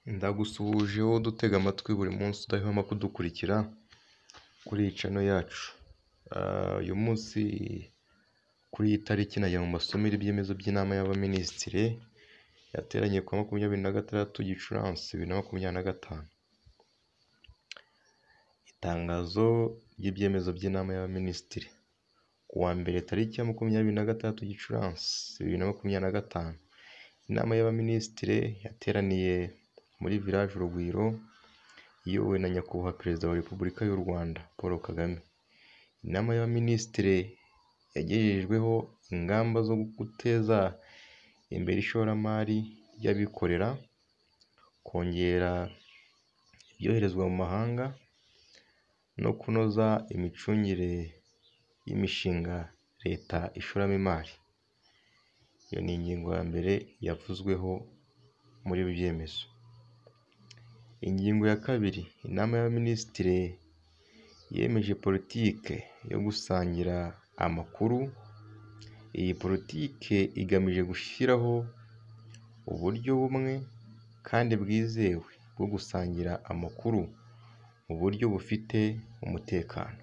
Ndagusuhuje wowe udutega amatwi buri munsi udahwema kudukurikira kuri iyi channel yacu. Uyu munsi kuri iyi tariki nagira ngo mbasomere ibyemezo by'inama y'abaminisitiri yateranye ku wa 26 Gicurasi 2025. Itangazo ry'ibyemezo by'inama y'abaminisitiri ku wa mbere tariki ya 26 Gicurasi 2025, inama y'abaminisitiri yateraniye muri Village Urugwiro iyobowe na Nyakubahwa Perezida wa Repubulika y'u Rwanda Paul Kagame. Inama y'abaminisitiri yagejejweho ingamba zo guteza imbere ishoramari ry'abikorera, kongera ibyoherezwa mu mahanga no kunoza imicungire y'imishinga leta ishoramo imari. Iyo ni ingingo ya mbere yavuzweho muri ibi byemezo. Ingingo ya kabiri, inama y'abaminisitiri yemeje politike yo gusangira amakuru. Iyi politike igamije gushyiraho uburyo bumwe kandi bwizewe bwo gusangira amakuru mu buryo bufite umutekano,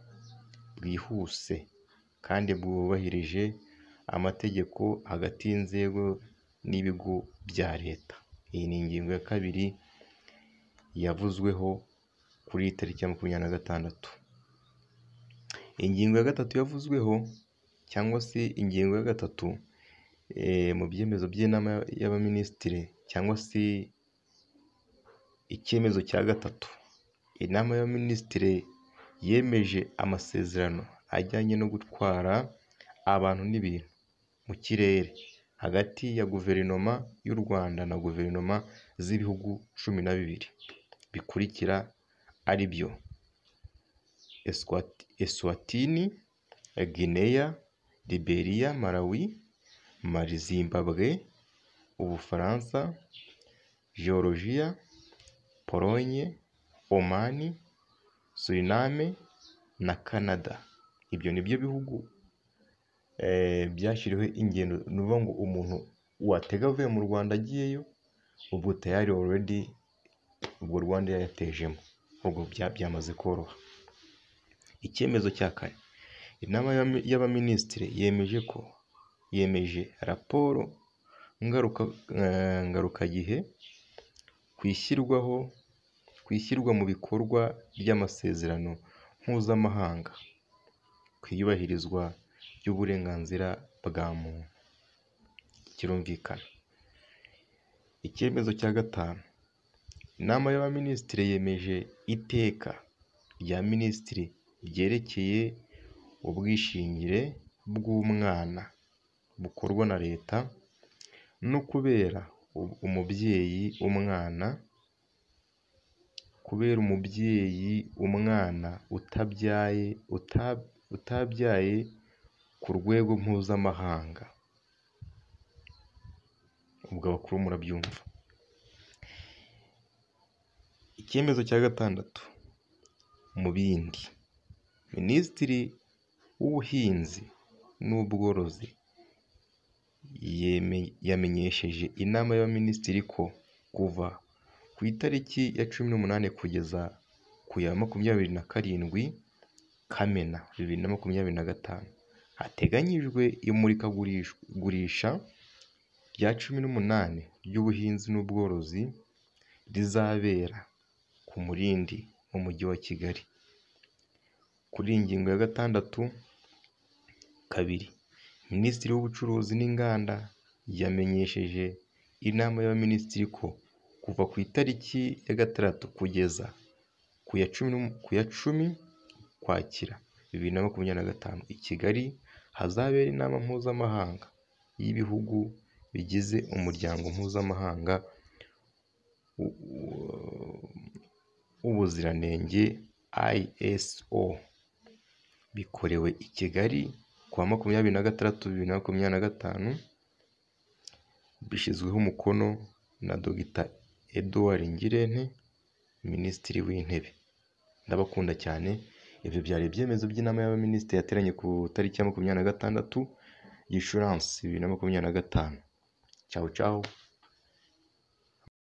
bwihuse kandi bwubahirije amategeko hagati y'inzego n'ibigo bya leta. Iyi ni ingingo ya kabiri yavuzweho kuri iyi tariki ya 26. Ingingo ya gatatu yavuzweho cyangwa se ingingo ya gatatu mu byemezo by'inama y'abaminisitiri cyangwa se icyemezo cya gatatu, inama y'abaminisitiri yemeje amasezerano ajyanye no gutwara abantu n'ibintu mu kirere hagati ya Guverinoma y'u Rwanda na Guverinoma z'ibihugu 12 bikurikira ari byo: Eswatini, Guinea, Liberia, Malawi, Zimbabwe, Ubufaransa, Georgia, Pologne, Oman, Suriname na Canada. Ibyo ni byo bihugu byashyiriweho ingendo, ni ukuvuga ngo umuntu watega avuye mu Rwanda agiyeyo, ubwo tayari already ubwo RwandAir yatejemo, ubwo byamaze koroha. Icyemezo cya kane, inama y'abaminisitiri yemeje ko yemeje raporo ngarukagihe ku ishyirwaho ku ishyirwa mu bikorwa ry'amasezerano mpuzamahanga ku iyubahirizwa ry'uburenganzira bwa muntu. Kirumvikana. Icyemezo cya gatanu, inama y'abaminisitiri yemeje iteka rya minisitiri ryerekeye ubwishingire bw'umwana bukorwa na leta no kubera umubyeyi umwana, kubera umubyeyi umwana utabyaye ku rwego mpuzamahanga. Ubwo abakuru murabyumva. Icyemezo cya gatandatu, mu bindi, Minisitiri w'Ubuhinzi n'Ubworozi yamenyesheje inama y'abaminisitiri ko kuva ku itariki ya 18 kugeza ku ya 27 Kamena 2025 hateganyijwe imurikagurisha rya 18 ry'ubuhinzi n'ubworozi rizabera ku Murindi mu mujyi wa Kigali. Kuri iyi ngingo ya gatandatu kabiri, Minisitiri w'Ubucuruzi n'Inganda yamenyesheje inama y'abaminisitiri ko kuva ku itariki ya 6 kugeza ku ya 10 Ukwakira 2025 i Kigali hazabera inama mpuzamahanga y'ibihugu bigize umuryango mpuzamahanga w'ubuziranenge ISO, bikorewe i Kigali ku wa 26 2025, bishyizweho umukono na Dr Edouard Ngirente, Minisitiri w'Intebe. Ndabakunda cyane. Ibyo byari ibyemezo by'inama y'abaminisitiri yateranye ku tariki ya 26 Gicurasi 2025. Ciao ciao.